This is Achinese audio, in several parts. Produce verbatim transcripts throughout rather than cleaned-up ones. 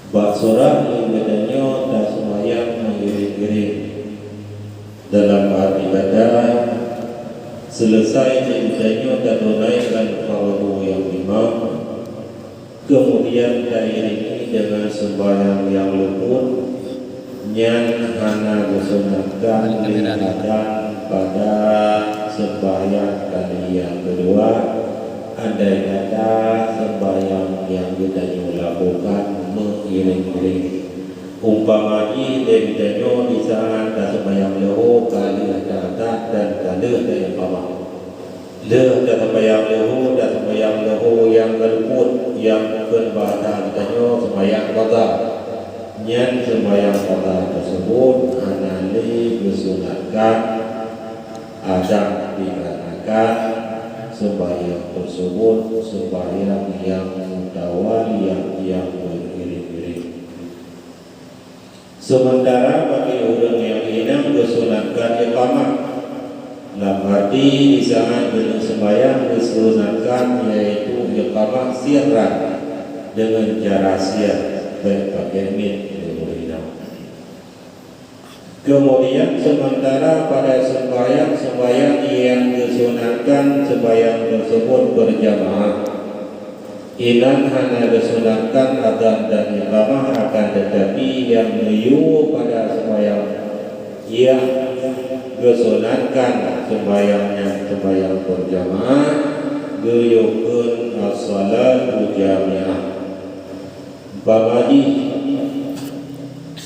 Bak surat nyang geutanyoe taseumayang meuiréng-iréng. Dalam arti kata, seuleusai nyang geutanyoe tatunaikan fardu nyang limong, keumudian tairéngi deungon seumbahyang nyang luput, nyan hana geusunatkan lé adan pada seumbahyang kali nyang keudua, andai kata seumbahyang nyang geutanyoe lakukan meuiréng-iréng. Umpama jih lé geutanyoe di saat taseumayang leuhô ka lheueh taazan dan ka lheueh taiqamah. Lheueh taseumayang leuhô, taseumayang leuhô nyang ka luput, nyang kheun bahasa geutanyoe seumayang qadha. Nyan seumayang qadha teuseubut hana lé geusunatkan adan, dikarenakan seumayang teuseubut seumayang nyang mutawaliyah nyang beriring-iring. Seumeuntara bagi ureuëng nyang inong geusunatkan iqamah, lam arti di saat geuneuk seumayang geusunatkan, yaitu iqamah sirran, deungon cara sir, bék pakai miet lé ureuëng inong. Keumudian, seumeuntara pada seumbahyang-seumbahyang nyang geusunatkan seumayang teuseubut beurjamaah, inan hana geusunatkan adan dan iqamah, akan teutapi nyang neuyue pada seumayang nyang geusunatkan seumayang nyan seumayang beurjamaah, geuyue kheun as-shalatu jami'ah. Umpama jih,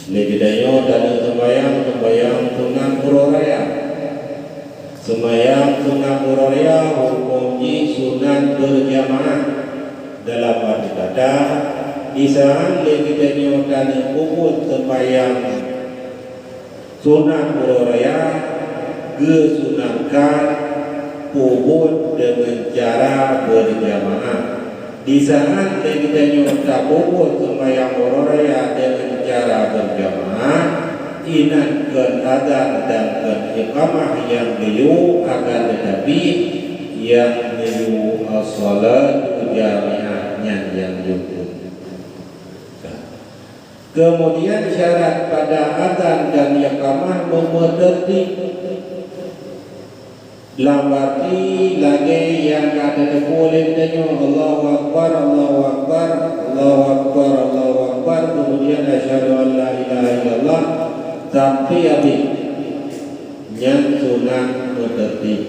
lé geutanyoe taneuk seumayang, seumayang sunat uroe raya. Seumayang sunat uroe raya huköm jih sunat beurjamaah. Dalam arti kata, di saat lé geutanyoe taneuk peubuet seumayang sunat uroe raya, geusunatkan peubuet deungon cara beurjamaah. Di saat lé geutanyoe tapeubuet seumayang uroe raya deungon cara beurjamaah, inan kheun adan dan kheun iqamah nyang geuyue, akan teutapi nyang neuyue as-shalatu jami'ah nyan nyang geuyue. Keumudian, syarat pada adan dan iqamah meumeuteurtib, lam arti lagée nyang ka tateupeue lé geutanyoe, Allahu Akbar, Allahu Akbar, Allahu Akbar, Allahu Akbar, keumudian asyhadu an la ilaha illallah, sampai habéh. Nyan sunat meuteurtib.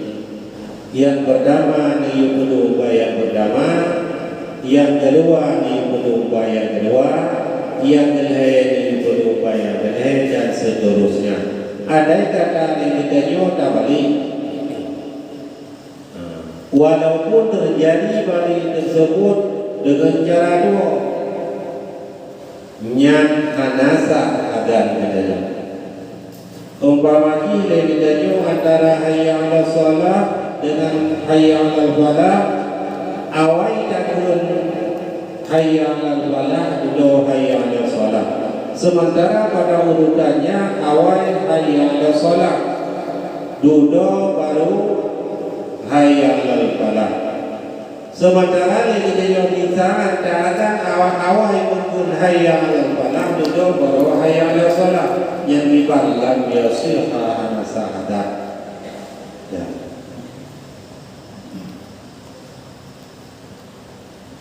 Nyang peurtama neuyue peuduek bak nyang peurtama, nyang keudua neuyue peuduek bak nyang keudua, nyang keulhée neuyue peuduek bak nyang keulhée, dan seuterusnya. Andai kata lé geutanyoe tabalek, walaupun teujadi balek teuseubut deungon cara tuwoe, nyan hana sah adan geutanyoe. Umpama jih lé geutanyoe antara hayya 'alas shalah deungon hayya 'alal falah, awai takheun hayya 'alal falah dudoe hayya 'alas shalah. Seumantara pada urutannya awai hayya 'alas shalah, dudoe baru hayya 'alal falah. Seumantara lé geutanyoe di saat taazan awai-awai meukeun hayya 'alal falah, dudoe baroe hayya 'alas shalah, nyang diban lam yasihha hana sah adan. Ya.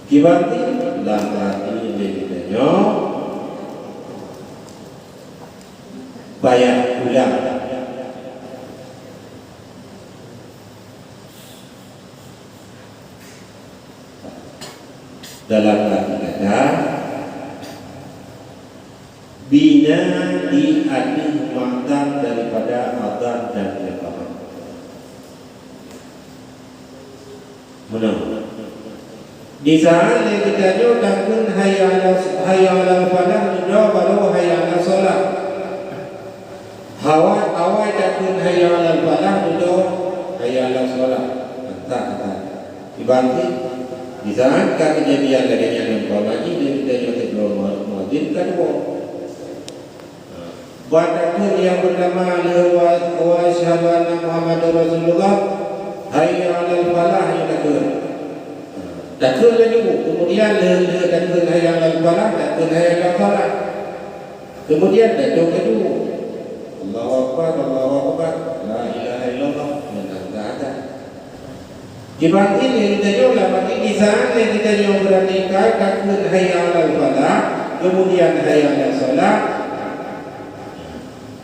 Kiban ti lam arti lé geutanyoe payah ulang. Dalam arti kata, bina di ateueh matan daripada azan dan iqamah. Meunan. Di saat lé geutanyoe takheun hayya 'ala, hayya 'alal falah, dudoe baroe hayya 'alas shalah. Awai, awai takheun hayya 'alal falah, dudoe hayya 'alas shalah. Mantap, mantap. Iban ti, di saat ka keujadian lagée nyan, umpama jih lé geutanyoe teuk droe muazzin ka tuwoe. Ban takheun nyang peurtama lheueh wa, wa asyhadu anna Muhammadar Rasulullah, hayya 'alal falah nyang takheun. Takheun laju, kemudian lheueh-lheueh takheun hayya 'alal falah, takheun hayya 'alas shalah. Kemudian tacok laju. Allahu Akbar, Allahu Akbar, la ilaha illallah, nyan ka azan. Dibanding lé geutanyoe lam hati, di saat lé geutanyoe beurati ka takheun hayya 'alal falah, kemudian hayya 'alas shalah,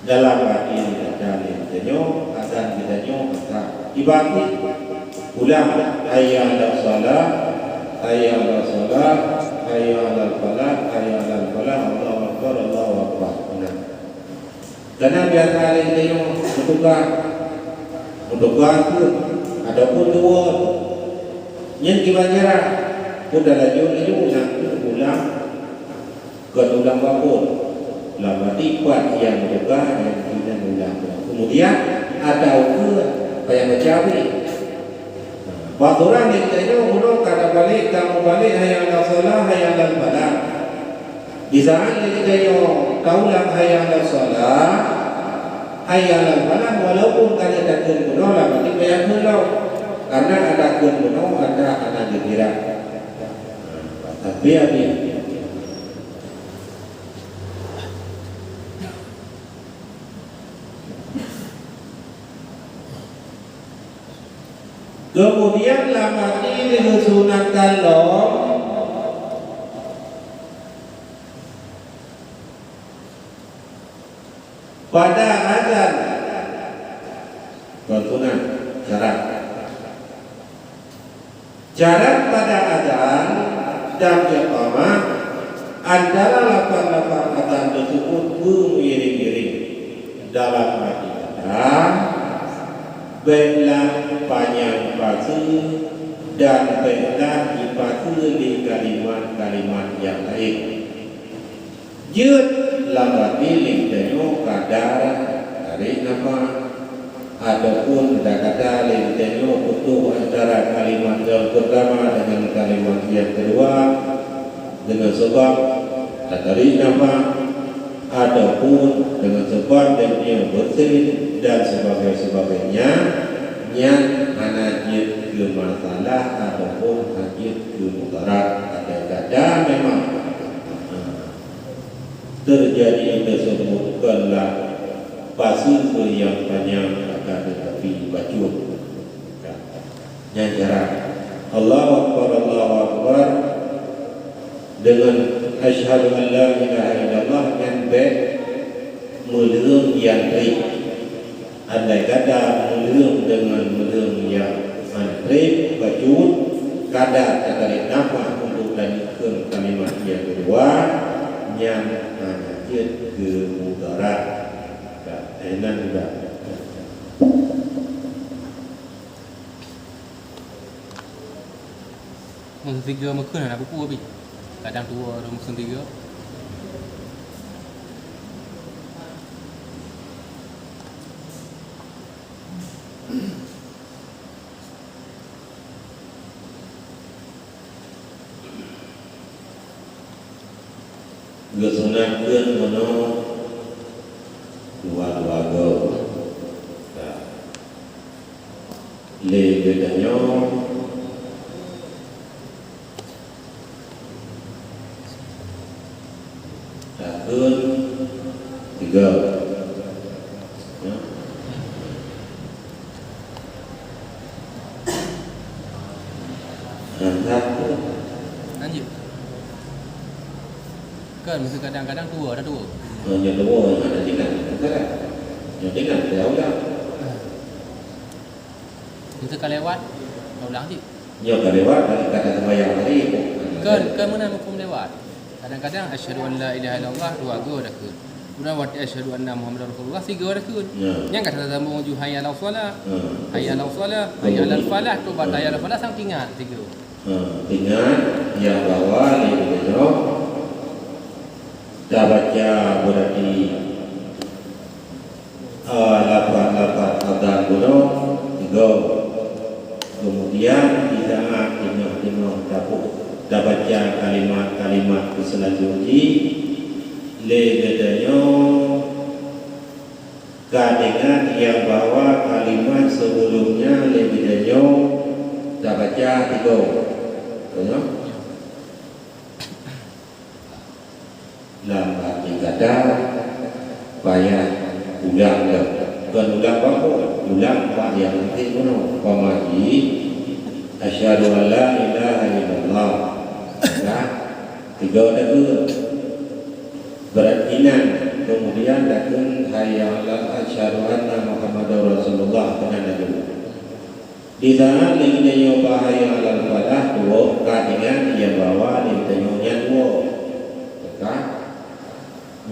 dalam hati gata lé geutanyoe, azan geutanyoe ka. Dibanding ulang, hayya 'alas shalah, hayya 'alas shalah, hayya 'alal falah, hayya 'alal falah, Allahu Akbar, Allahu Akbar. Nah. Karena biasa lé geutanyoe meutuka, meutuka tu ataupun dua. Nyan kiban cara, pun dah laju-laju nak ulang, kon ulang wapon. Lam arti pat nyang meutuka, nyang kiban ulang. Kemudian, ataupun payah baca habéh. Bak surah ni geutanyoe bunoe ka tabalek, ka mubalek hayya 'alas shalah, hayya 'alal falah. Di saat ni geutanyoe taulang hayya 'alas shalah, hayya 'alal falah, walaupun ka takheun bunoe lam hati payah kheun lom. Karena ada kheun bunoe, ada hana geukira. Tapi habéh. Kemudian lam hati disunatkan lom pada azan. Kon sunat, syarat. Syarat pada azan dan iqamah, antara lafaz-lafaz azan tersebut beungiring-ngiring. Dalam arti kata, baiklah panyang paseue dan baiklah dipaseue lé kalimat-kalimat nyang laén. Jeuet lam hati lé geutanyoe kadar tarék nafah, ataupun kadar lé geutanyoe putôh antara kalimat nyang peurtama deungon kalimat nyang keudua deungon sabab tatarék nafah, ataupun deungon sabab dan nyang beusén dan sebagainya, nyan hana jeuet keu masalah ataupun hana jeuet keu mudarat. Kadang-kadang memang teujadi teusebutkanlah paseue nyang panyang akan teutapi bacut. Nyan cara. Allahu Akbar, Allahu Akbar. Deungon asyhadu an la ilaha illallah nyan bèk meuleueng nyang trép. Andai kata meuleueng deungon meuleueng nyang trép bacut, kadar tatarék nafah untuk taneuk kheun kalimat nyang keudua, nyan hana jeuet keu mudarat. Ka, eh, nan juga. Meuseutiga meukheun hana peue-peue pih. Kadang tuwoe rhung meuseutiga. Geusunat kheun meunoe dua-dua goe. Ka. Lé geutanyoe takheun tiga. Ya. Lanjut. Kan, meusti kadang-kadang tuwoe, ada tuwoe. Oh, nyoe tuwoe, ada tinggal. Bukan. Nyoe tinggal, dia ulang. Itu ka lewat, ka ulang cit. Nyoe ka lewat, bak kata sembahyang tadi. Kan, kan meunan huköm lewat. Kadang-kadang asyhadu an la ilaha illallah dua goe dah kheun. Kemudian watèe asyhadu anna Muhammadar Rasulullah tiga goe dah kheun. Ya. Nyang ka teusambông ju hayya 'alas shalah. Ya. Hayya 'alas shalah, hayya 'alal falah, tu bak hayya 'alal falah sang ingat tiga. Ha, ingat nyang bahwa lé geutanyoe tabaca berarti, eh, lafaz-lafaz azan bunoe tiga. Kemudian di saat teungoh-teungoh tapu-, tabaca kalimat-kalimat selanjut jih, lé geutanyoe ka ingat nyang bahwa kalimat sebelumnya lé geutanyoe tabaca tiga. Lam arti kata, payah ulang dah. Bukan ulang baku, ulang bak nyang penting bunoe. Umpama jih, "Asyhadu an la ilaha illallah." Nah, tiga takbir. Berat inan, kemudian takheun, "Hayya ala, asyhadu anna Muhammadar Rasulullah," keunan laju. Di saat lagèe nyoe, "Hayya alal falah," dua ka ingat nyang bahwa lagèe nyoe nyan dua. Maka,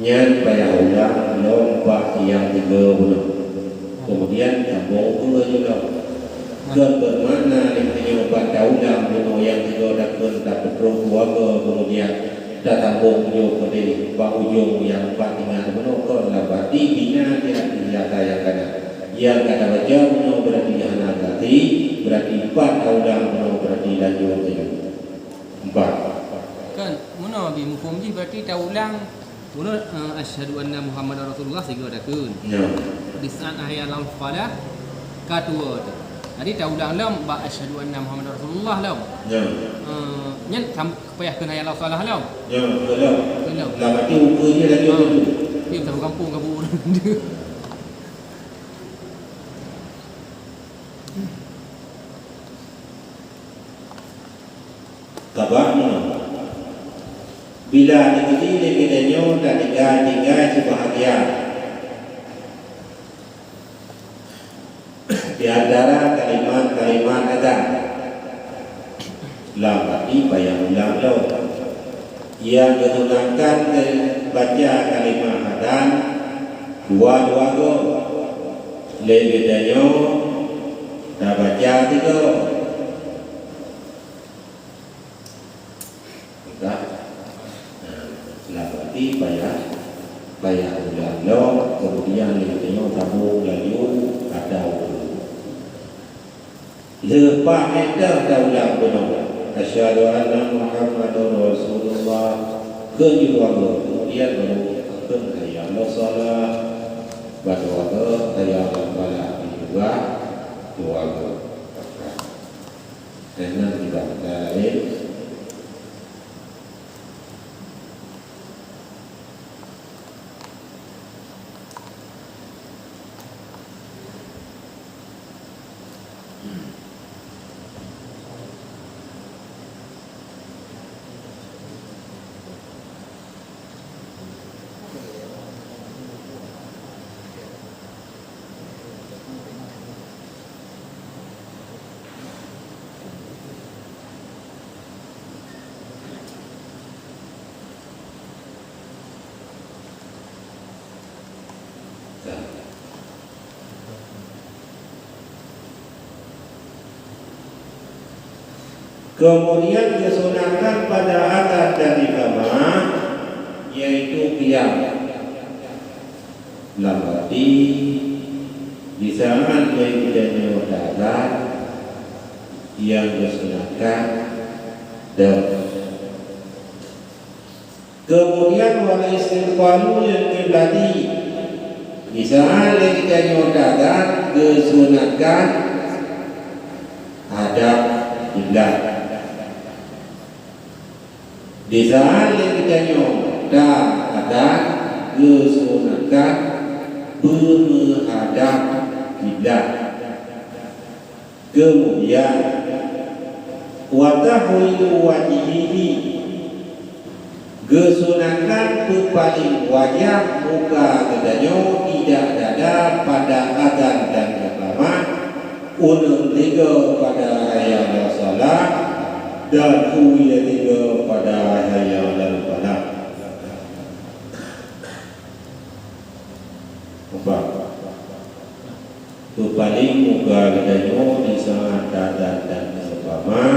nyan payah ulang lom bak nyang tiga bunoe. Kemudian sambung dua ju lom. Kon bermakna lagèe nyoe ban taulang bunoe nyang tiga takheun tapeutrok dua ke, kemudian tasambong meunyoe keudeh bak ujong nyang pat tinggai bunoe, kon lam arti bina di ateueh nyata nyang kana. Nyang ka tabaca bunoe berarti hana berarti, berarti pat taulang bunoe berarti lanjut saja. Empat. Kan, bunoe bi muphom jih berarti taulang bunoe, eh, "Asyhadu anna Muhammadar Rasulullah" sigoe takheun. Ya. Di saat "Hayya alal falah" ka dua tu. Jadi taulang lom bak "Asyhadu anna Muhammadar Rasulullah" lom. Ya. Eh, nyan sam-, payah kheun "Hayya alal falah" lom. Ya, betul. Betul. Lam arti ukeue je laju tu. Dia tak berkampung ke bu. Sabab nyoe, bila teukeudi lé geutanyoe tatinggai-tinggai sibahagian di antara kalimat-kalimat azan, lam arti payah ulang lom. Nyang geusunatkan baca kalimat azan dua-dua goe. Lé geutanyoe tabaca sigoe. Maka, nah, lam arti payah, payah ulang lom, kemudian lé geutanyoe sambong laju ata ukeue. Leupah meunan taulang bunoe, "Asyhadu anna Muhammadar Rasulullah," keu jih dua goe, kemudian baru kheun, "Hayya alas shalah," ba dua goe, "Hayya alal falah," juga dua goe. Keunan juga laén. Kemudian geusunatkan pada azan dan iqamah, yaitu qiyam. Lam arti, di saat lé geutanyoe taazan, nyang geusunatkan dong. Kemudian, wal istiqbalu lil qiblati. Di saat lé geutanyoe taazan, geusunatkan hadap kiblat. Di saat lé geutanyoe taazan, geusunatkan beumeuhadap kiblat. Kemudian, wa tahwilu wajhihi, geusunatkan peupaleng wajah muka geutanyoe tidak dada pada azan dan iqamah, uneun tiga pada hayya alas shalah, dan uwie tiga pada hayya alal falah. Empat. Peupaleng muka geutanyoe di saat taazan dan iqamah,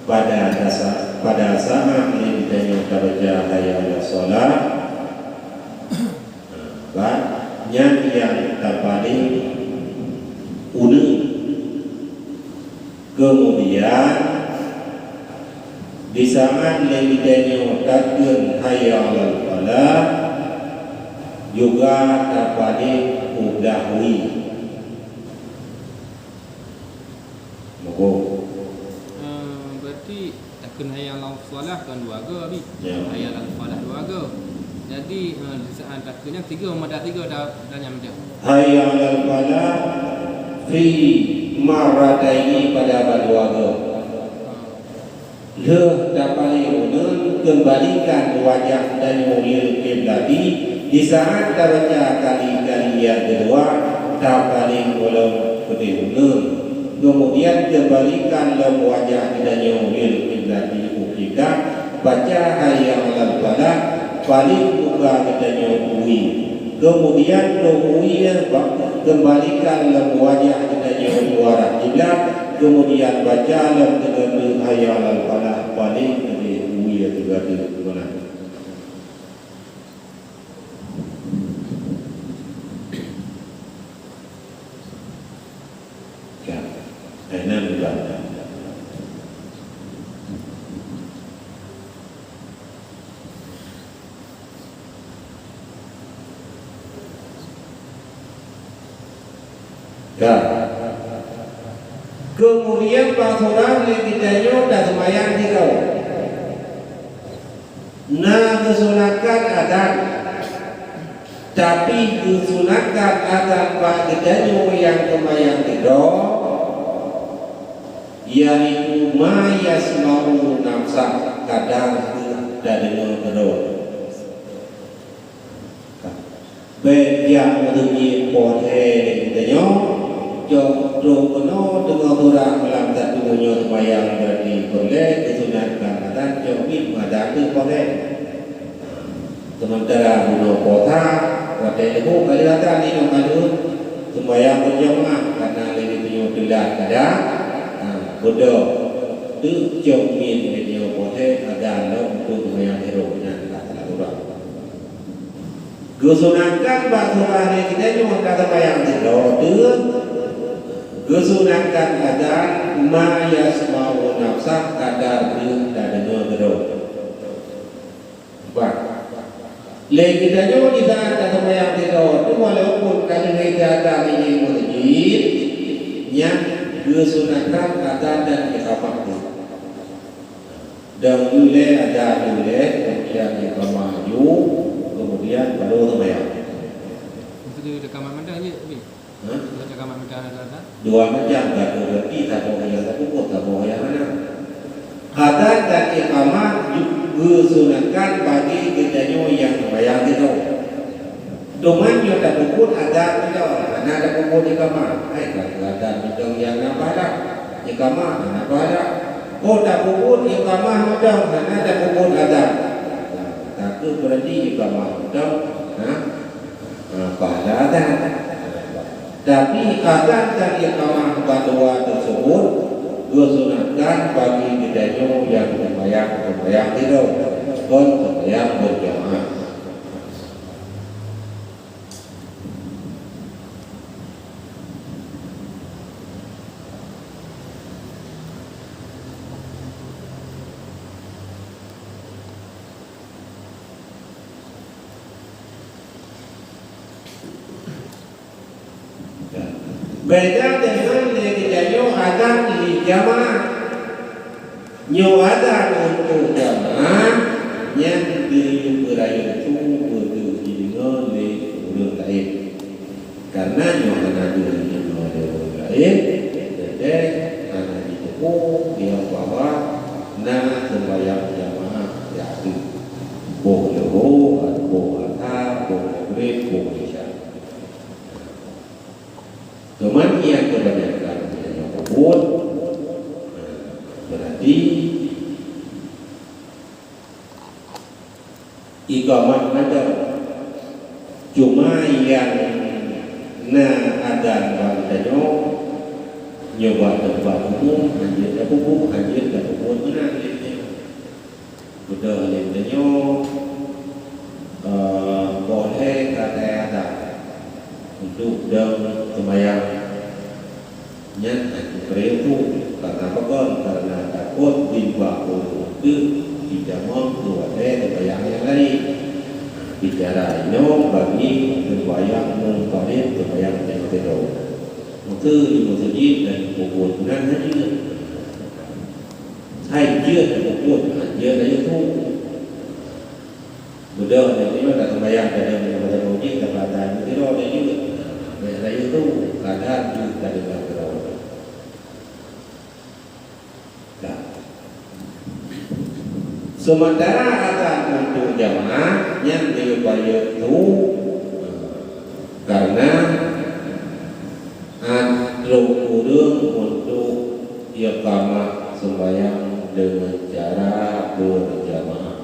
pada dasa-, pada saat lé geutanyoe tabaca hayya alas shalah, bah, nyan nyang tapaleng uneun. Kemudian, di saat lé geutanyoe takheun hayya alal falah, juga tapaleng ublah wie. Meugo. Eh, berarti Hayya 'alas shalah kan dua go, Abi. Ya. Hayya 'alal falah dua go. Jadi, eh, di saat takheun nyan tiga, mada tiga dah, dah nyam dah. Hayya 'alal falah fi marrataini pada ba dua go. Ha. Lheueh tapaleng uneun, keumbalikan wajah tanyoe lil kiblati, di saat tabaca kali-kali nyang keudua, tapaleng ulôn keudeh uneun. Keumudian keumbalikan lom wajah geutanyoe lil kiblati, u kiblat, baca hayya 'alal falah, paleng muka geutanyoe u wie. Keumudian lom u wie, ba-, keumbalikan lom wajah geutanyoe u arah kiblat, keumudian baca lom teungeut hayya 'alal falah, paleng keudeh u wie teugadeuh meunan. Ka. Hai nan ulang. Ka. Keumudian bak surah lé geutanyoe taseumayang sidroe. Na geusunatkan azan, tapi geusunatkan azan bak geutanyoe nyang seumayang keudroe, yaitu ma yasma'u nafsah, kadar kheueh tadeungoe keudroe. Bèk jak meuteumé poh lhèe lé geutanyoe, cok trok keunoe teungoh surah malam satu nyoe seumayang, berarti peureulèe geusunatkan azan cok miet meuazan teuk poh lhèe. Seumeuntara bunoe poh sa, watèe leuhô ka lheueh azan inong ka lheueh seumayang beujamaah, karena lé geutanyoe teulat kadang, ha, beudôh teuk cok miet lé geutanyoe poh lhèe azan lom untuk seumayang sidroe nyan ka salah surah. Geusunatkan bak surah lé geutanyoe ka seumayang sidroe teuk, geusunatkan azan ma yasma'u nafsah, kadar kheueh tadeungoe keudroe. Empat. Lé geutanyoe di saat taseumayang sidroe teuk, walaupun ka lheueh teuazan di meuseujid, nyan geusunatkan azan dan iqamah. Dan ulèe azan ulèe, keumudian iqamah laju, keumudian baru seumayang. Itu di rekaman mana ni, Abi? Hah? Di rekaman mana ada? Dua macam, satu berarti, satu ayat satu pun, satu ayat mana? Azan dan iqamah ju-, geusunatkan bagi geutanyoe nyang seumayang sidroe. Teuma nyoe tapeubuet azan mantong, hana tapeubuet iqamah. Hai, ka azan mantong nyang na pahala, iqamah hana pahala. Oh, tapeubuet iqamah mantong, hana tapeubuet azan. Nah, takheun berarti iqamah mantong, ha? Ha, pahala azan. Tapi azan dan iqamah bandua tersebut geusunatkan bagi geutanyoe nyang seumayang, seumayang sidroe, kon seumayang beujamaah. Beda deungon lé geutanyoe azan lé jamaah. Nyoe azan untuk jamaah nyan geuyue beurayeuk su beudeuh jideungoe lé ureueng laén. Karena nyoe hana geuyue jideungoe lé ureueng laén, teuntèe hana jiteupeue nyang bahwa na seumbahyang jamaah di ateueh boh leuhô, boh asar, boh maghrib, boh isya. Teuma nyang keubanyakan nyang peubuet, berarti iqamah mantong. Cuma nyang na azan bak geutanyoe, nyoe bak teumpat umum, hanjeuet tapeubuet, hanjeuet tapeubuet meunan lé geutanyoe. Beudôh lé geutanyoe, eh, poh lhèe ka teuazan untuk dong seumayang. Nyan hana peureulee, karena pakon? Karena takot bin bak ureueng teuk jitamong keu watèe seumayang nyang laén. Bicara inoe bagi seumayang munfarid, seumayang nyang keudua. Maka di meuseujid dan kubur nan hanjeuet. Hai jeuet teupeubuet, hai jeuet rayeuk su. Beudôh nyoe, nyoe ka seumayang, kadang nyoe pada mujih, ka batai meusidroe, hai jeuet. Nah, bèk rayeuk su, kadang jeuet ka deungon keudroe. Nah. Seumantara azan untuk jamaah, nyan rayeuk-rayeuk su, karena trok ureueng untuk iqamah sembahyang dengan cara berjamaah.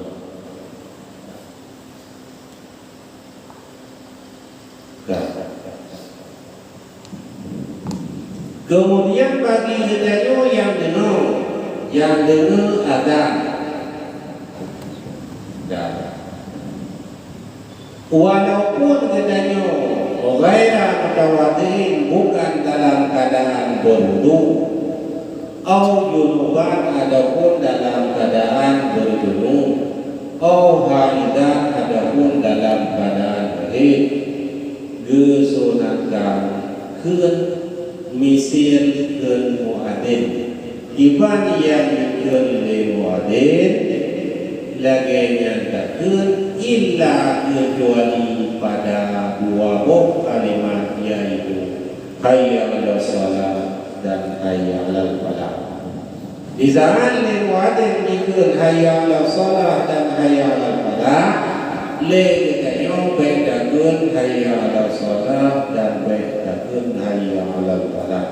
Ka. Kemudian bagi geutanyoe nyang deungoe, nyang deungoe azan. Ka. Walaupun geutanyoe ghaira mutawadhi'in, bukan dalam keadaan berwudu, au junuban, ataupun dalam keadaan berjunub, au haidan, ataupun dalam keadaan haid, geusunatkan kheun miseue kheun muadzin. Kiban nyang jikheun lé muadzin, lagèe nyan takheun, illa keucuali pada dua boh kalimat, yaitu hayya 'alas shalah dan hayya 'alal falah. Di saat lé muadzin jikheun hayya 'alas shalah dan hayya 'alal falah, lé geutanyoe bèk takheun hayya 'alas shalah dan bèk takheun hayya 'alal falah.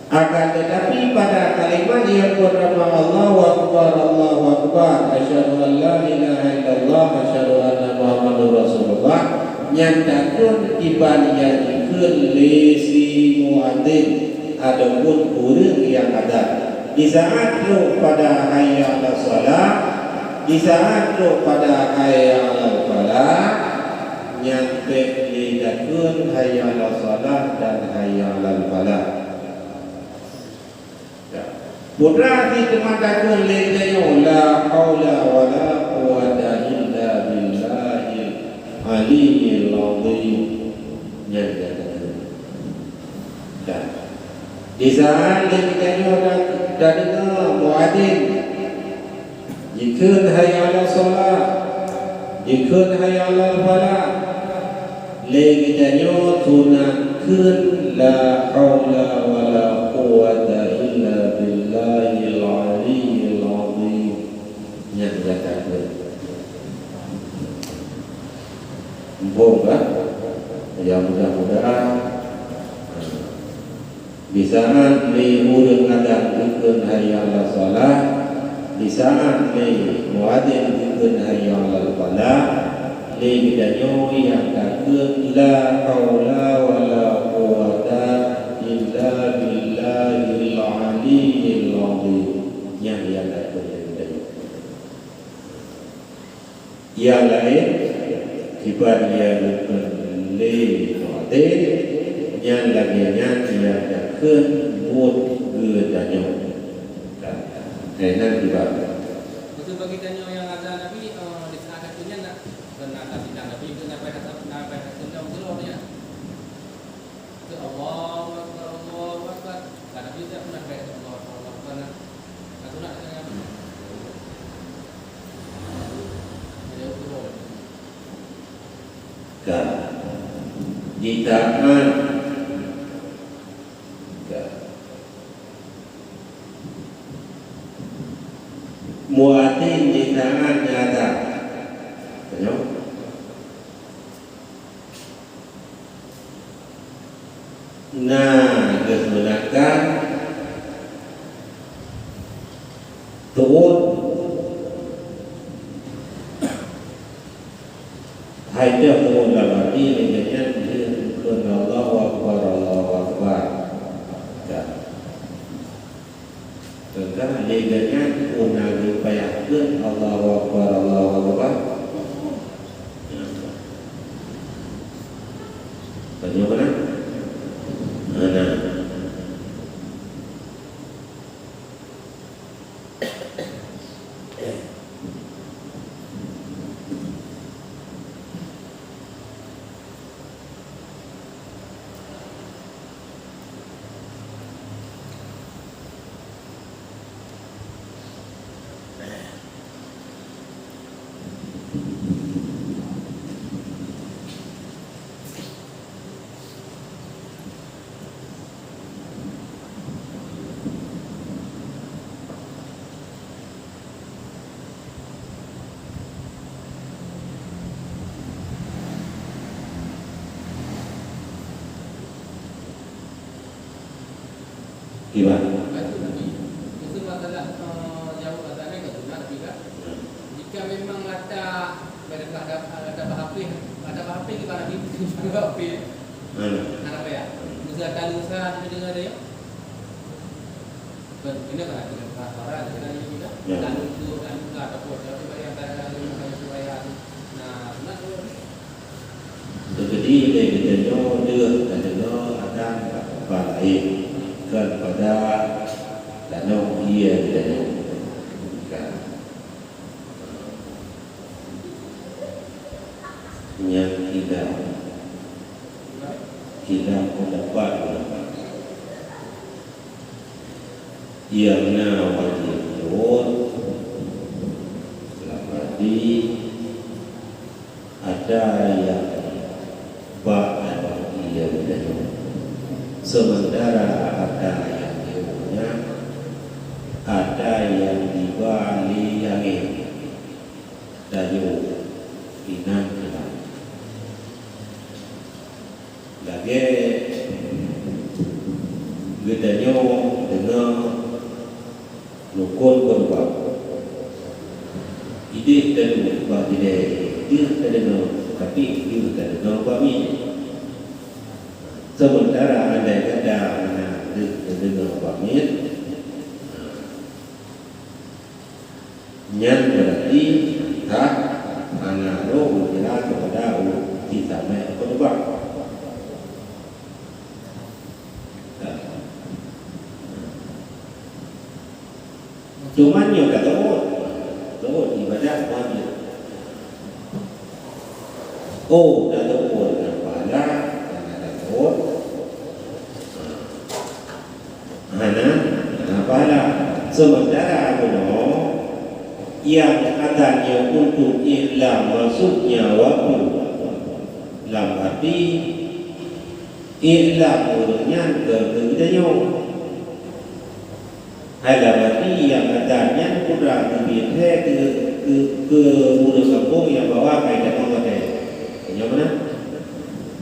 Akan tetapi pada kalimat yang pertama, Allahu Akbar, Allahu Akbar, asyhadu an la ilaha illallah, asyhadu anna Muhammadur Rasulullah, nyan takheun kiban nyang jikheun lé si muadzin ataupun ureueng nyang azan. Di saat trok pada hayya 'alas shalah, di saat trok pada hayya 'alal falah, nyan bèk lé takheun hayya 'alas shalah dan hayya 'alal falah. Ya. Putra si teuma takheun lé geutanyoe, la haula wala quwwata illa billahil aliyyil azim. Nyan geutanyoe. Ya. Di saat lé geutanyoe ta-, tadeungoe muadzin jikheun hayya 'alas shalah, jikheun hayya 'alal falah, lé geutanyoe sunat kheun la haula wala quwwata illa billahil aliyyil azim. Nyan gata kheun. Muphom kan? Ya, mudah-mudahan, nah, di saat lé ureueng azan jikheun hayya 'alas shalah, di saat lé muadzin jikheun hayya 'alal falah, lé geutanyoe nyang takheun la haula wala quwwata illa billahil aliyyil azim. Nyan nyang takheun lé geutanyoe. Nyang laén, kiban nyang geukheun lé muadzin, nyan lagèe nyan nyang geukheun buet geutanyoe. Ka. Hai nan kiban. Maksud bagi tanyoe nyang azan Nabi, eh, di saat takheun nyan nak, keu na tasidang Nabi, keu na pai, na pai takheun dalam jroh nyan. Keu Allahu Akbar, Allahu Akbar. Ka Nabi tak pernah baca Allahu Akbar, Allahu Akbar, nah. Ka sunat dengan Nabi. Ada ukur. Ka. Ditaat. Ka. Muadzin ditaat nyata. Tengok. Na geusunatkan tu'ut hai teuh tu'ut lam até, lé geuh nyan lheueh geukheun Allahu Akbar, Allahu Akbar. Ka. Teuka lé geuh nyan peue na geupayah kheun Allahu Akbar, Allahu Akbar. Tanyoe meunan? Meunan. Iban. Baik, Nabi. Itu masalah, eh, jawab azan ni kat sunat, Nabi, kan? Hmm. Jika memang latak, pada latak, latak bahapéh, latak bahapéh ke barang itu, bahapéh. Hmm. Hana payah. Misal talu sa, kita dengar dia. Bukan, kena kan, kita dengar suara, kita dengar juga. Ya. Talu tu, talu ka, ataupun, tapi bagi antara lalu, bagi supaya, nah, sunat tu. Seujadi lé geutanyoe deuh tadeungoe azan bak teumpat laén, kon pada tanoh ié geutanyoe. Kan. Nyang khilaf, khilaf pendapat ulama. Nyang na wajéb rot, lam arti ada nyang bak tanoh ié geutanyoe. Sementara ada nyang ié nyan, ada nyang diba lé angén. Tanyoe inan keunan. Lagèe geutanyoe deungoe rukon keureubeuen. Idéh taduek bak dilèe, deuh tadeungoe, tapi deuh tadeungoe bak miet. Sementara andai kata meunan deuh tadeungoe bak miet, nyan beurati ka hana rôh geukira keupada ureueng jitamé khutbah. Cuman nyoe ka teuôt, teuôt ibadat wajéb. Oh, ka teuôt na pahala, ka teuôt. Hana, hana pahala. Sementara bunoe nyang atan nyoe untuk i'lam masuknya waktu lam hati, i'lam ureueng nyan keu geutanyoe. Hai lam hati nyang atan nyan peue geubri thèe keu, keu, keu ureueng gampông nyang bahwa ka jitamong watèe nyoe meunan.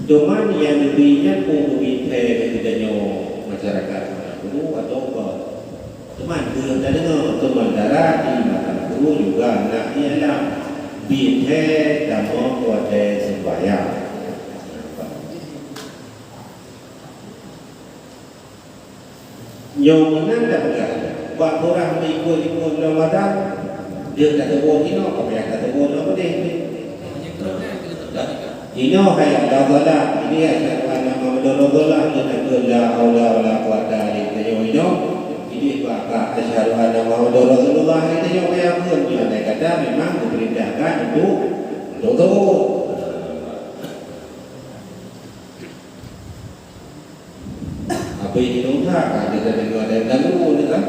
Cuman nyang geubri nyan peue geubri thèe keu geutanyoe masyarakat Meunasuru atau kon. Teuma deuh tadeungoe, sementara di Meunasuru juga na i'lam. Bri thèe tamong watèe seumbahyang. Nyoe meunan tapeugah, bak peurang meuikot-ikot Ramadan, deuh tateuôt inoe, ka payah tateuôt inoe beudeh. Inoe hayya 'alas shalah, ini asyhadu anna Muhammadar Rasulullah, nyoe takheun la haula wala quwwata illa billah inoe. Idéh bak ka asyhadu anna Muhammadar Rasulullah, inoe payah kheun, nyoe andai kata memang geupeurintahkan untuk, untuk teuôt. Apa yang kita usaha, kita dengar dan ganggu, kan?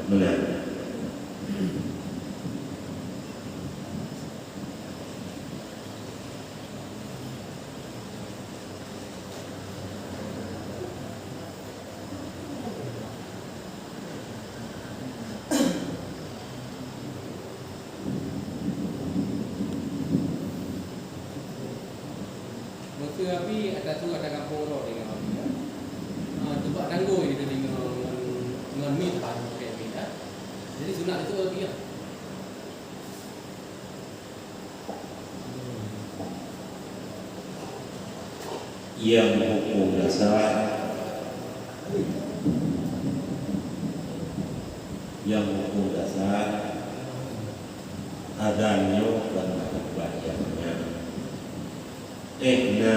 Meunan. Meuseu Abi ata su ata gampông uroe deungoe Abi, ya. Ha, teubak tanggôi deungoe ngon, ngon mit, ha, ngon mit, ya. Jadi sunat itu Abi, ya. Nyang huköm dasar, nyang huköm dasar, azan nyoe kon bak nyang nyan. Eh na,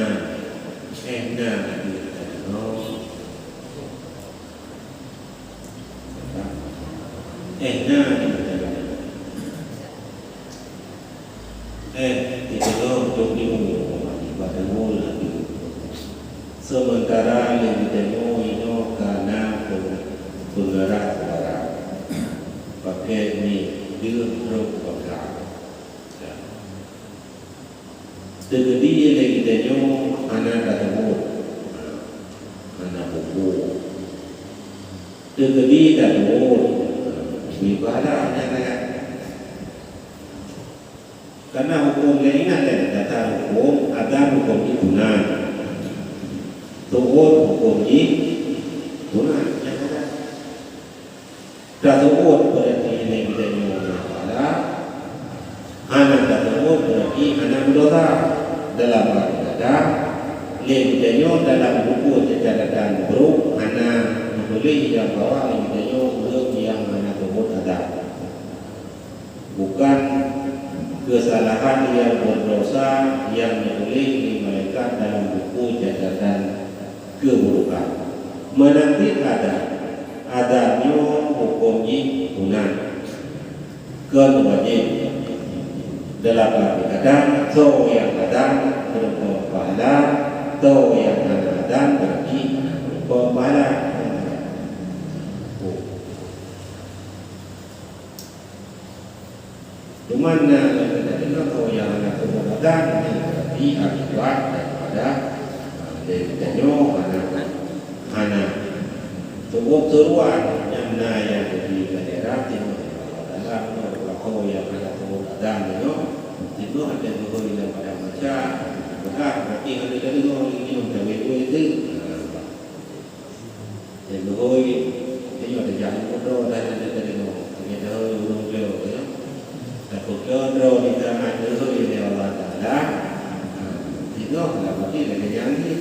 eh na, eh na. Eh, geutanyoe dok nyoe, bak tanyoe laju. Seumeuntara lé geutanyoe inoe ka na peungeurah suara. Pakè miet deuh trok bangka. Teukeudi lé geutanyoe hana tateuôt, hana bubu. Teukeudi tateuôt, bri pahala nyan ayat. Karena huköm lé ingat lé, dasar huköm, azan huköm jih sunat. Teuôt huköm jih Guna nyang ada. Tasawuf berarti lé geutanyoe hana pahala, hana tasawuf berarti hana meudosa. Dalam arti kata, lé geutanyoe dalam buku catatan brok hana meutuléh nyang bahwa lé geutanyoe ureuëng nyang hana teuôt adat. Bukan kesalahan nyang berdosa nyang geutuléh lé malaikat dalam buku catatan keuburukan. Meunan cit adan, adan nyoe huköm jih sunat, kon wajéb. Dalam arti kata, soe nyang adan meurumpok pahala, soe nyang hana adan berarti hana meurumpok pahala. Cuman na lagée tadi nyoe, soe nyang hana teuôt adan, nyan berarti akibat daripada, ah, lé geutanyoe hana, hana teuôt seureuan, nyan na nyang geubi keu daerah Timur Allah Taala nyoe, soe nyang hana teuôt adan nyoe, Timur ada geuhôi lam padang maca, peugah berarti hana teudeungoe lé nyoe, cawe-cawe teuh. Nah, Nyang geuhôi, tanyoe tajak lam kudroe dan nyang teurimong. Tanyoe ureuëng bloe, ya. Tapeukeue droe di tangan geuhôi lé Allah Taala. Ha, jinoe lah berarti lagée nyan jih.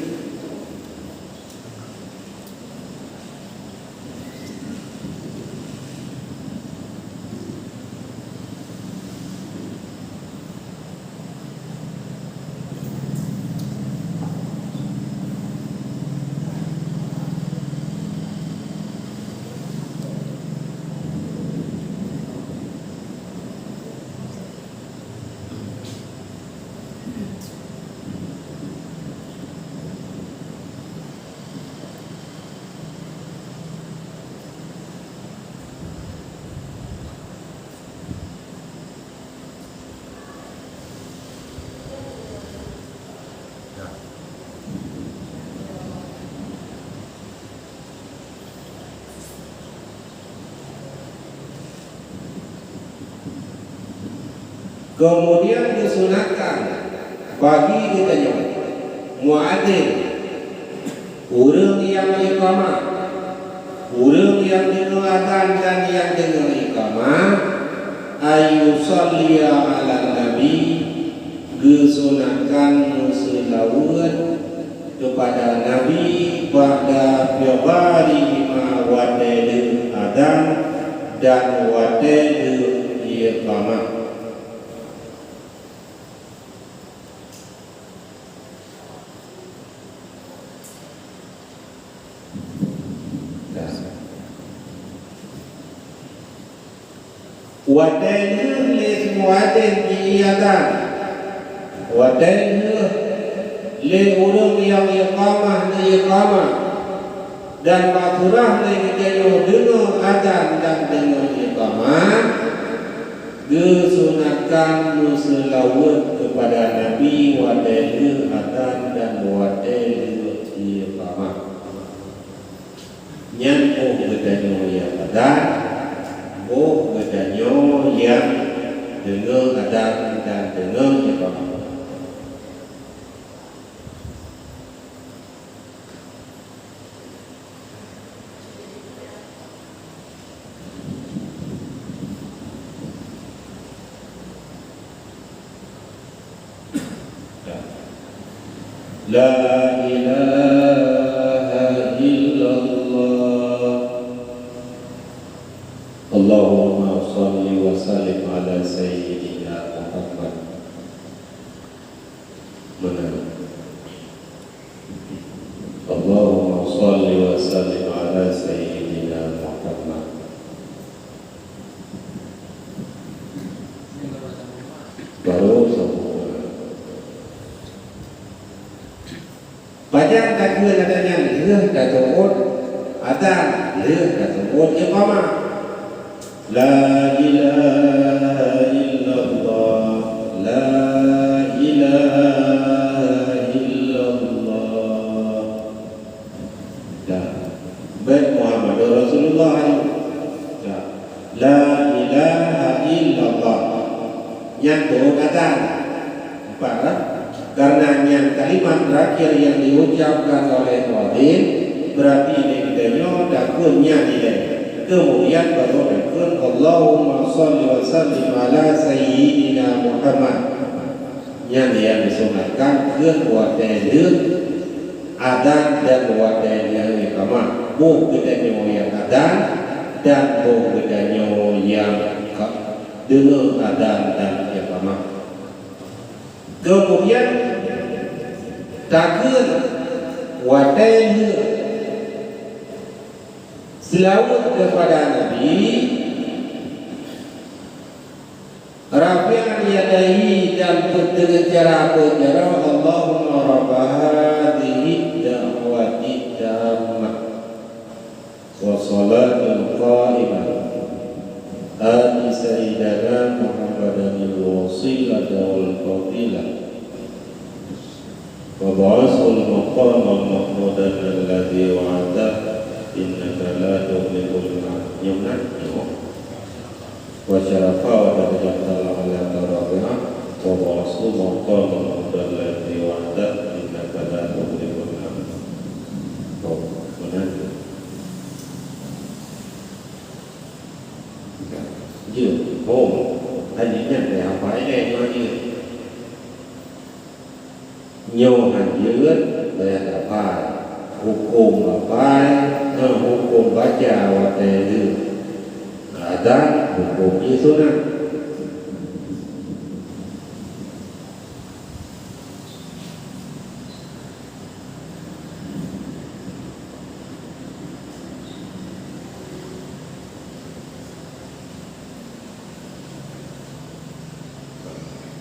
Keumudian geusunatkan bagi geutanyoe muadzin, ureuëng nyang iqamah, ureuëng nyang deungoe azan dan nyang deungoe iqamah, ayyushalliya 'alan nabi, geusunatkan meuseulaweuet keupada Nabi ba'da firaghihima, watée lheueh azan dan watée lheueh iqamah. Watée lheueh lé si muadzin jiazan, watée lheueh lé ureuëng nyang iqamah neuiqamah, dan meusurah lé geutanyoe deungoe azan dan deungoe iqamah, geusunatkan meuseulaweuet keupada Nabi watée lheueh azan dan watée lheueh iqamah. Nyan boh geutanyoe nyang adan, boh geutanyoe nyang deungoe adan dan deungoe iqamah. La ilaha illallah. Allahumma shalli wa sallim ala sayyidina Muhammad. Meunan. Allahumma shalli wa sallim ala sayyidina Muhammad. Baru sempurna. Pajan takheun adat nyan lheueh tateuôt adan, lheueh tateuôt iqamah. La ilaha illallah, la ilaha illallah. Dah. Bèk Muhammadur Rasulullah nyoe. Dah. La ilaha illallah. Nyan teuôt adan. Nampak, kan? Karena nyan kalimat terakhir yang diucapkan oleh muadzin, berarti Tanyoe takheun nyan ilée. Keumudian barô takheun, "Allahumma shalli wa sallim ala Sayyidina Muhammad." Nyan nyang disunatkan kheun watée lheueh adan dan watée lheueh iqamah. Boh geutanyoe nyang adan dan boh geutanyoe nyang ka deungoe adan dan iqamah. Keumudian takheun watée lheueh seulaweuet keupada Nabi, rafi'an yadaihi, dan peuteungeut cara peujaroe, "Allahumma rabba hadzihid da'watid tammah." Wassalatul qaimah. Ati sayyidana Muhammadanil wasilata wal fadilah. Wa ba'athul maqamal mahmudan alladzi wa'adtah, innaka la tukhliful mi'ad. Nyoe na, nyoe. Wa syarafa wa darajatan 'aliyyatan rafi'ah, wa ba'athhu maqaman mahmudan alladzi wa'adtah, innaka la tukhliful mi'ad. Oh, meunan. Jeuet, oh, hanya nyan dah hafai lé nyoe jeuet. Nyoe han jeuet, payah taphai. Hukôm apai, eh, hukôm baca watée lheueh adan, hukôm jih sunat.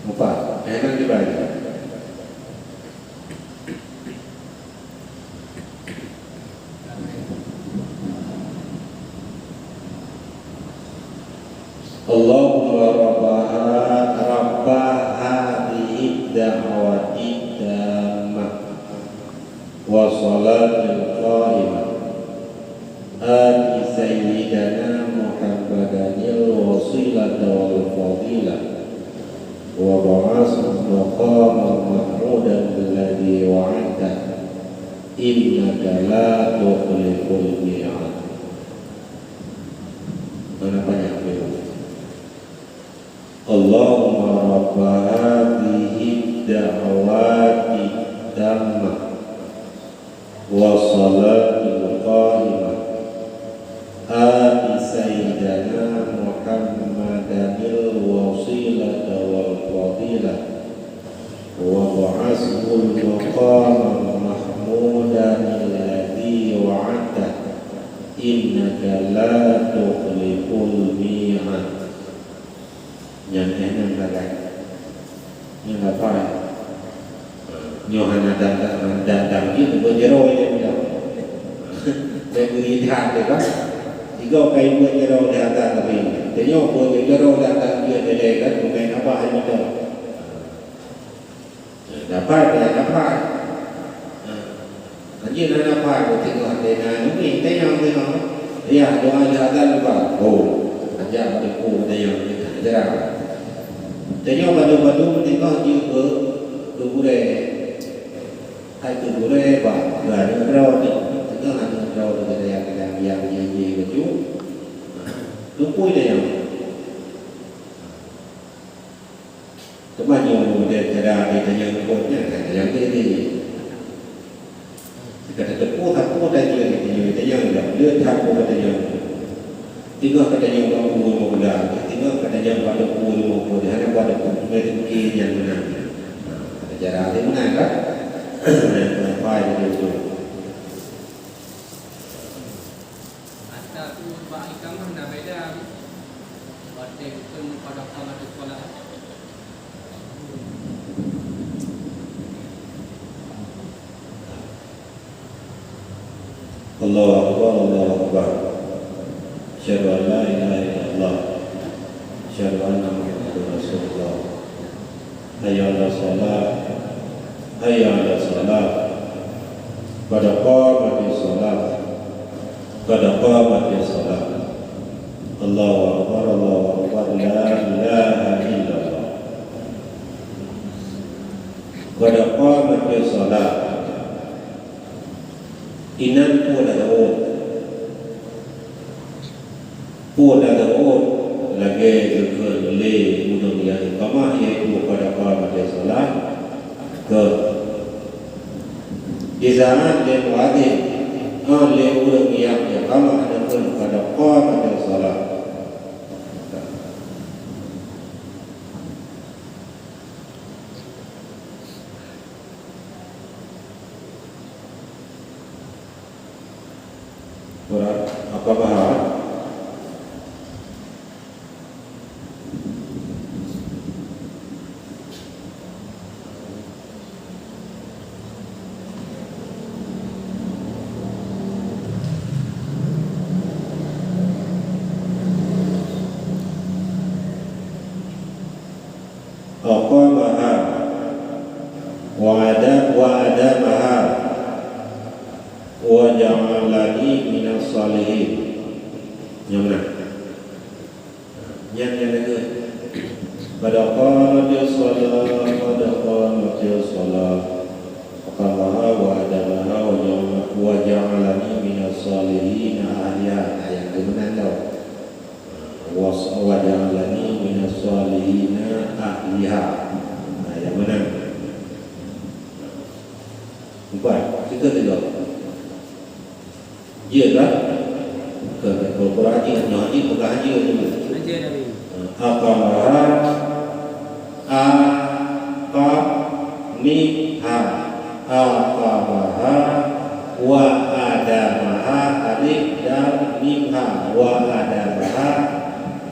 Mupa, eh, nan dibaca. Allahumma rabbaha, rabba hadzihid da'watid tammah. Wassalatil qaimah. Ati sayyidana Muhammadanil wasilata wal fadilah. Wa ba'athhu maqaman mahmudan alladzi wa'adtah. Innaka la tukhliful mi'ad. Mana banyak tu? Allahumma rabba hadzihid da'watid tammah, wassalatil qaimah, ati sayyidana Muhammadanil wasilata wal fadilah, wa ba'athhul maqamal mahmudanil ladzi wa'adtah, innaka la tukhliful mi'ad. Nyan eh nyan lagée. Nyan apa? Nyoe hana datang, datang jih beujaroe nyan dah. Bèk bri that deh kan. Tiga kai beujaroe dah datang tapi. Tanyoe beujaroe datang jih deh kan. Bukan apa hai betul. Dapat, ya, dapat. Nah, anjing na dapat, beutôi hati na nyoe, tanyong teunoe. Ya, doa jahatan lupa. Oh, aja pada ku tanyong kita, aja. Tanyong badu-badu tengok je ke, ke gurèe. Hai ke gurèe, bah, ke aneuk droe ni. Tengok aneuk droe ni, kita yang, yang, yang, yang, yang, yang, yang. Tumpui tanyong. Teuma nyoe model cara geutanyoe ngon nyan, ka tanyong teuh. Ka tateupeue sapeue tajeuet geutanyoe, tanyong lom, le that peue ka tanyong. Teungoh ka tanyong bak pukul lima belas, teungoh ka tanyong bak dua puluh lima puluh, hana bak dua puluh lima nyan meunan. Nah, cara teuh meunan kan? Nah, kenapa itu? Ata tu bak ikamah na beda. Watèe geukheun pada qamatus shalah. Allahu Akbar, Allahu Akbar. Asyhadu an la ilaha illallah. Asyhadu anna Muhammadar Rasulullah. Hayya 'alas shalah. Hayya 'alas shalah. Qad qamatis shalah. Qad qamatis shalah. Allahu akbar, Allahu akbar. La ilaha illallah. Qad qamatis shalah. Inan peue dah tahu. Peue teuôt lagée geukheun lé ureuëng nyang iqamah, yaitu qad qamatis shalah, keu disaát lé muadzin, ah, lé ureuëng nyang iqamah neukheun qad qamatis shalah. Berat apa bahar? Aqamaha wa ada-, wa adamaha wa ja'alani minas shalihin. Nyang meunan. Nyan nyang lagée, qad qamatis shalah, qad qamatis shalah. Aqamaha wa adamaha wa ja'ala-, wa ja'alani minas shalihin ahliha. Nah, nyang keu meunan tau. Wa, wa ja'alani minas shalihina ahliha. Nah, nyang meunan. Empat, kita tiga. Jeuet lah. Keu, keu Quran jeuet, nyoe jeuet peugah jeuet tu. Aqamaha, a, qaf, mim, ha. Aqamaha wa adamaha, alif, dal, mim, ha, wa adamaha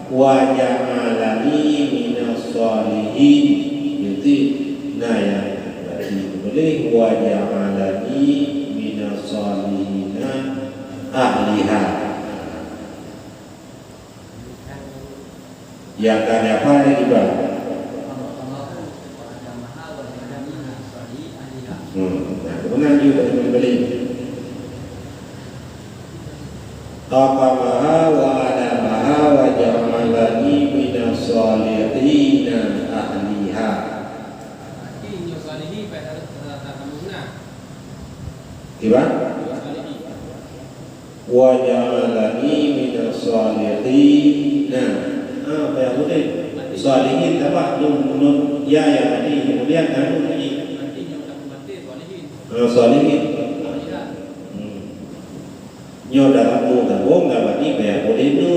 wa ja'alani minas shalihin. Jadi, na nyang berarti boleh wa ja'alani minas shalihina ahliha. Nyang ka nyan apa nyang tiba? Hmm, nah, kemudian juga boleh. Aqamaha wa adamaha wa ja'alani minas shalihina ahliha. Kiban? Wa ja'alani minas shalihina. Ah, apa yang boleh? Shalihin, apa? Nun, nun, ya, ya, tadi. Kemudian, anu tadi. Ah, shalihin. Hmm. Nyoe dalam tu tabong dapat ni payah boleh nu.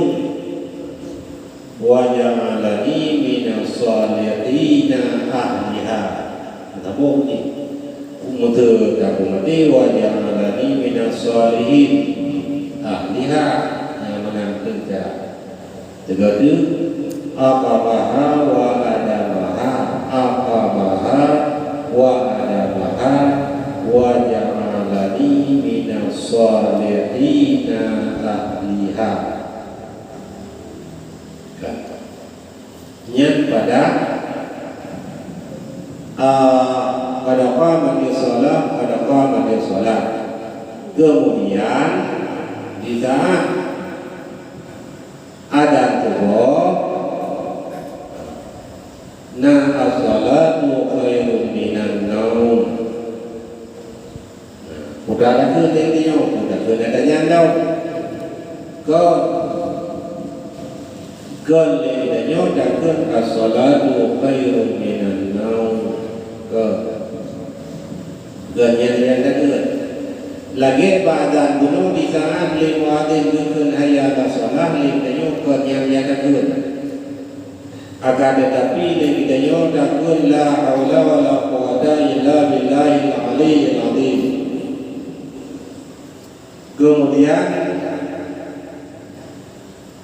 Wa ja'alani minas shalihina ahliha. Tabong ni. Umute tabong ni wa ja'alani minas shalihin ahliha. Nyang meunan teuka. Teuka tu, aqamaha wa adamaha, aqamaha wa adamaha, wa ja'alani minas shalihina ahliha. Kan. Nyan pada, ah, qad qamatis shalah, qad qamatis shalah. Kemudian, di saat Adzan tuboh, na as-shalatu khairum minan naum. Peue takheun lé geutanyoe, peue takheun ata nyan lom. Kon, kon lé geutanyoe takheun as-shalatu khairum minan naum. Kon. Kon nyan nyang takheun. Lagèe bak adzan bunoe, di saat lé muadzin geukheun hayya alas shalah, lé geutanyoe kon nyan nyang takheun. Akan teutapi, lé geutanyoe takheun la haula wala quwwata illa billahil aliyyil azim. Keumudian,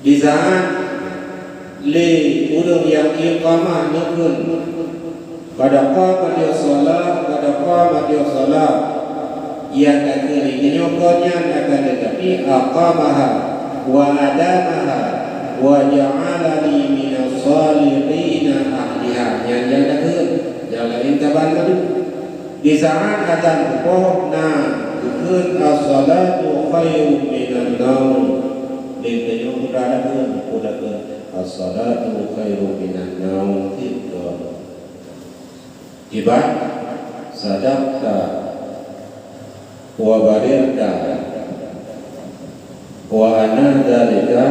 di saat lé ureueng nyang iqamah neukheun, "Qad qamatis shalah, qad qamatis shalah," nyang takheun lé geutanyoe kon nyan, akan teutapi, aqamaha wa adamaha wa ja'alani minas shalihina ahliha. Nyan nyang takheun, nyang laén saban madu. Di saat adzan tuboh na geukheun, "As-shalatu khairum minan naum." Lé geutanyoe peue takheun, peue takheun, "As-shalatu khairum minan naum." Tiep kon. Kiban, sadaqta wa bararta wa ana dzalika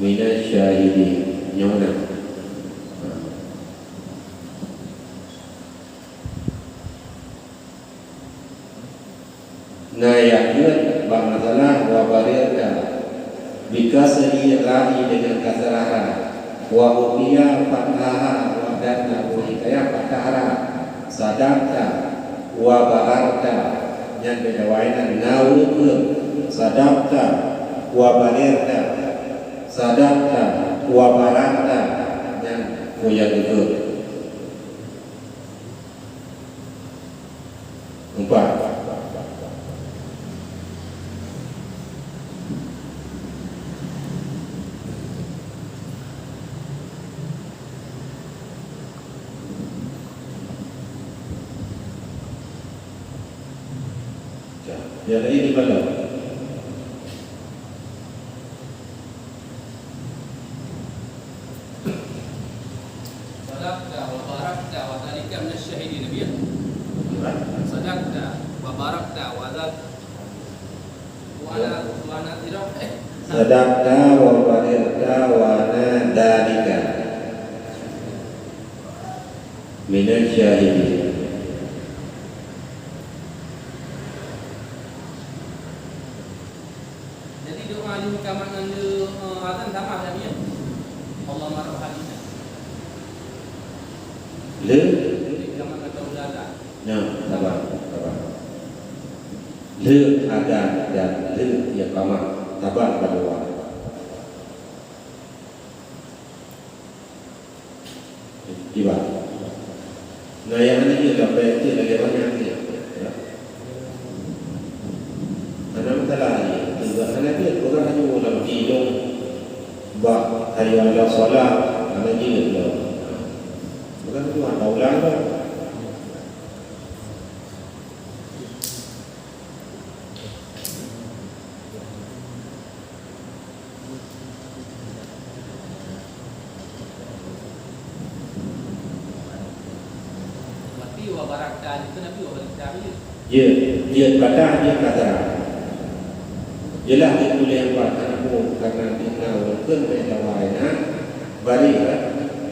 Minasy syahidin. Nyoe na. Na nyang jeuet bak masalah wa barirta. Bi kasri ra'i deungon kasrah ra. Wa ukhfiya fathaha wa dan na hikayah fathah ra. Sadaqta wa bararta. Nyan beda wainan na weukeue. Sadaqta wa barirta. Sadaqta wa bararta. Nyan kuyang itu. Empat. Ya, ya, ini malam. Sadaqta wa barakta wa dzalika minasy syahidin, Nabi, ya? Sadaqta wa barakta wa dzal-, wa ana, wa ana dzira-, eh. Sadaqta wa barakta wa ana dzalika minasy syahidin. Jadi, doa di kamat ngon le, eh, azan sama saja, ya? Allahumma rabb hadina. Le? Di kamat ngon le azan. Nah, sabar, sabar. Le azan dan le iqamah. Sabar berdoa. Kiban. Nah, nyang hana jeuet lam bait tu lagèe banyak jeuet. Ya. Hana masalah jih. Teuga hana jeuet, peugah laju lam kidong bak hayya 'alas shalah, hana jeuet lom. Peugah laju, hana ulang lom. Berarti wa barakta itu Nabi wa barakta itu. Ya, dia patah, dia kata. Jelas dia tulis buat anak mu karena dia tahu kan beda wahai nak balik kan.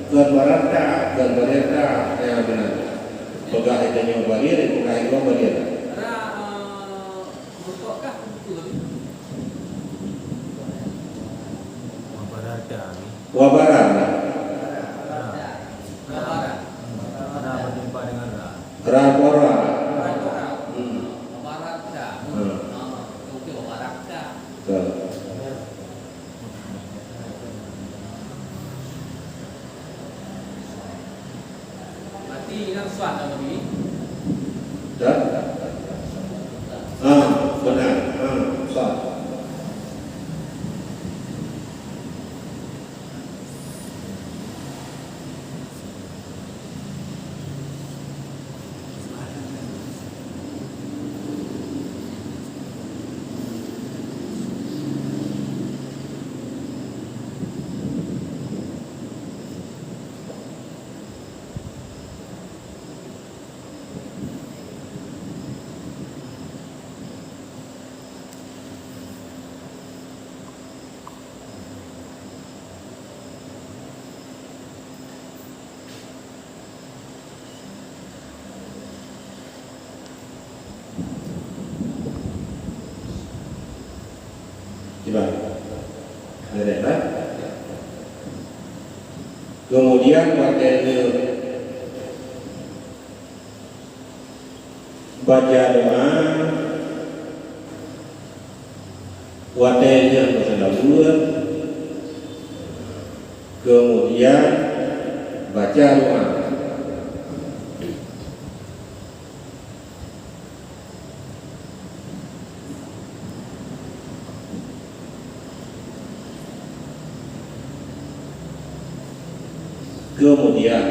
Ke barakta, ke barakta, ya benar. Peugah itu nyoe balik, peugah itu balik. Ra, eh, Meurukokkah beutôi? Wa bararta. Wa bararta. Ra. Ra. Ra berjumpa dengan ra. Ra, ra. Ra, ra. Hmm. Wa bararta. Hmm. Ah, oke, wa bararta. Betul. Berarti inan swan dah Nabi? Dah? Ah, benar. Ah, swan. Kiban. Beres, kan? Kemudian, watèe lheueh baca doa, watèe nyan meuseulaweuet, kemudian baca doa. Kemudian,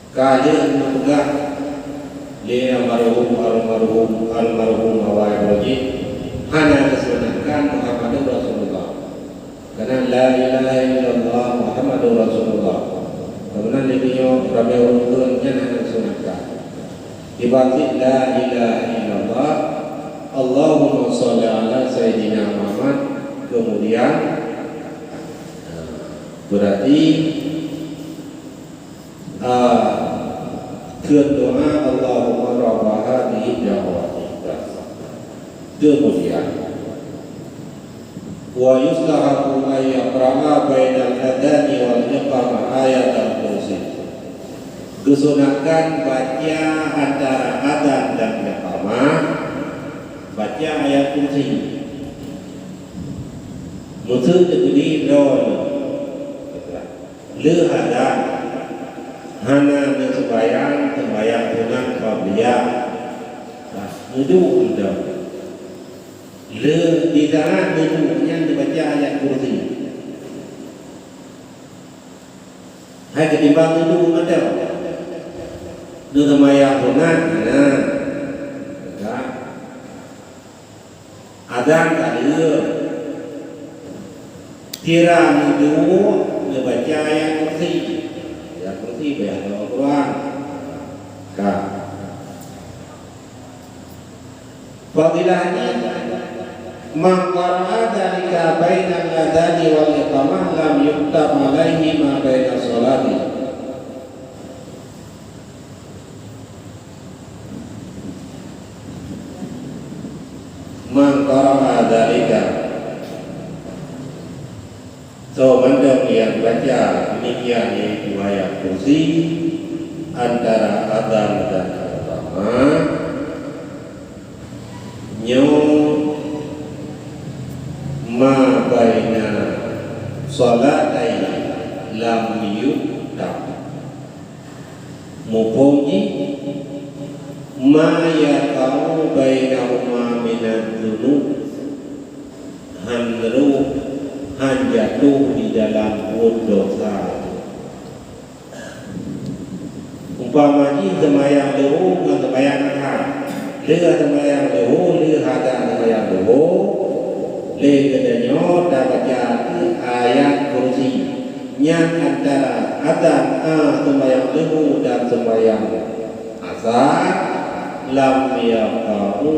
ka lheueh neupeugah lé almarhum, almarhum, almarhum Awae Bojih, hana geusunatkan Muhammadur Rasulullah. Karena la ilaha illallah Muhammadur Rasulullah. Kemudian di dunia ramai ureueng nyan hana geusunatkan. Ibarat la ilaha illallah, Allahumma shalli ala Sayyidina Muhammad, Kemudian, eh, berarti, eh, kheun doa, "Allahumma rabba hadhihi da'wati tammah." Kemudian, "Wa yustahabbu an yaqra'a bainal adhani wal iqamah ayatal kursi." Geusunatkan baca antara azan dan iqamah, baca ayat kursi. Meuseuti keudroe lheueh azan, hana neuseumayang seumbahyang sunat qabliyah. Nah, neuduek mantong. Lheueh di saat neuduek nyan neubaca ayat kursi. Hai ketimbang neuduek mantong. Neuseumayang sunat, nah. Azan ka lheueh. Sira neuduek neubaca ayat kursi. Ayat kursi bak Al-Quran. Ka. Fadilah jih, "Man qara'a dzalika bainal adhani wal iqamah lam yuktab alaihi ma bainas sholati." Man qara'a dzalika. Soe mantong nyang baca demikian, yaitu ayat kursi, antara azan dan iqamah, nyoe ma baina sholatai lam yuktab. Muphom jih, ma yaqa'u bainahuma minadz-dzunub, han rôh, han jatoh di dalam buet dosa. Umpama jih seumayang leuhô ngon seumayang asha. Lheueh seumayang leuhô, lheueh adan seumayang leuhô, lé geutanyoe tabaca kheueh ayat kursi. Nyan antara adan, a, seumayang leuhô dan seumayang asar, lam yaqa'u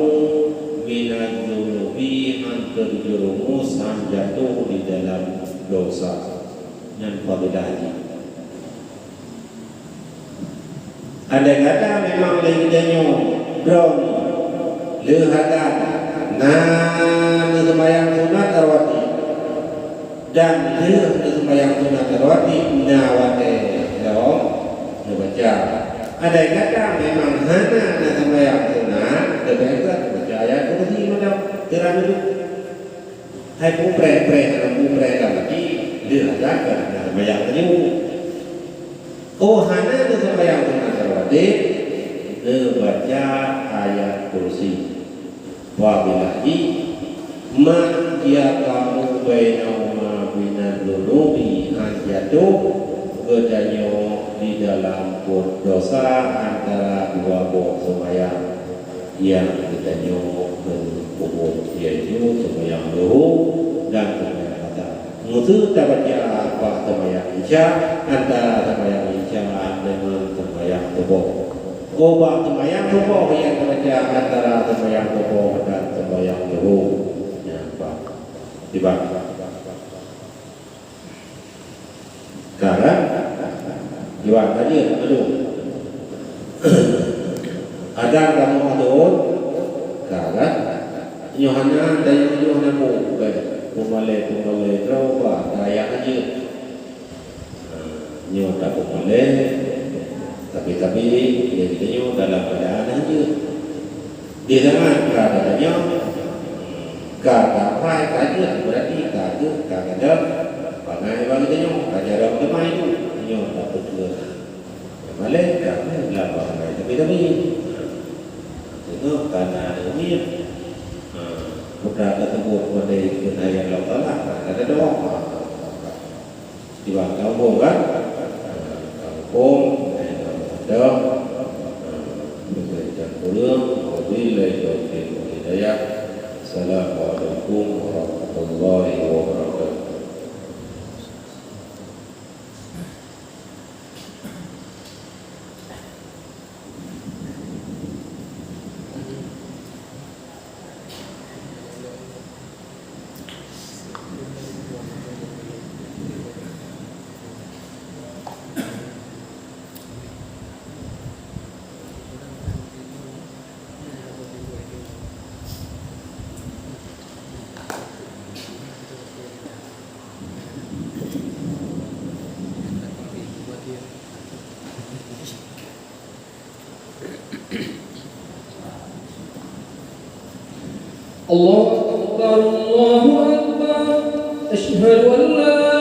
minadz-dzunubi, han teujeureumus, han jatoh di dalam dosa. Nyan fadilah jih. Andai kata memang lé geutanyoe droeneuh lheueh adan na neuseumayang sunat rawatib, dan lheueh neuseumayang sunat rawatib na watée lom neubaca. Andai kata memang hana neuseumayang sunat, leubeh gét baca ayat kursi mantong, kira dulu. Hai peupreh-preh, hana peupreh lam até, lheueh adan ka na seumayang tanyoe. Oh, hana neuseumayang sunat rawatib, neubaca ayat kursi. Fadilah jih, ma yaqa'u bainahuma minadz-dzunubi, han jatoh geutanyoe di dalam buet dosa antara dua boh seumayang nyang geutanyoe kheun peubuet, yaitu seumayang leuhô dan seumayang asar. Meuseuti tabaca bak seumayang Isya, antara seumayang Isya deungon seumayang suboh. Oh, bak seumayang suboh nyang tabaca antara seumayang suboh dan seumayang leuhô. Nyan, bak. Tiba. Ka kan? Iwan tadi aduh. Adan kamoe ateueh, ka kan? Nyoe hana, dan nyoe hana bu, bukan. Peumalée, peumalée, droe ba, dayah aja. Nyoe tapeumalée, tapi-tapi, ya, kita nyoe dalam keadaan aja. Di zaman ka geutanyoe, ka, ka pai, ka jeuet, berarti ka geuet, ka gadôh, bangai bak geutanyoe, ka jarang teumai tu. Nyoe tapeuteun. Malée ka geuet lam bangai teumai-teumai. Teungoh ka na aneuk miet. Ha, peue ka teupeu pada ikheun ayat Allah Taala, ka gadôh. Iban kampung kan? Kampung, eh, kampung adoe, eh, peubuet nyang kureueng, wabillahi taufiq wal hidayah. Assalamualaikum warahmatullahi wabarakatuh. الله أكبر، الله أكبر. أشهد أن لا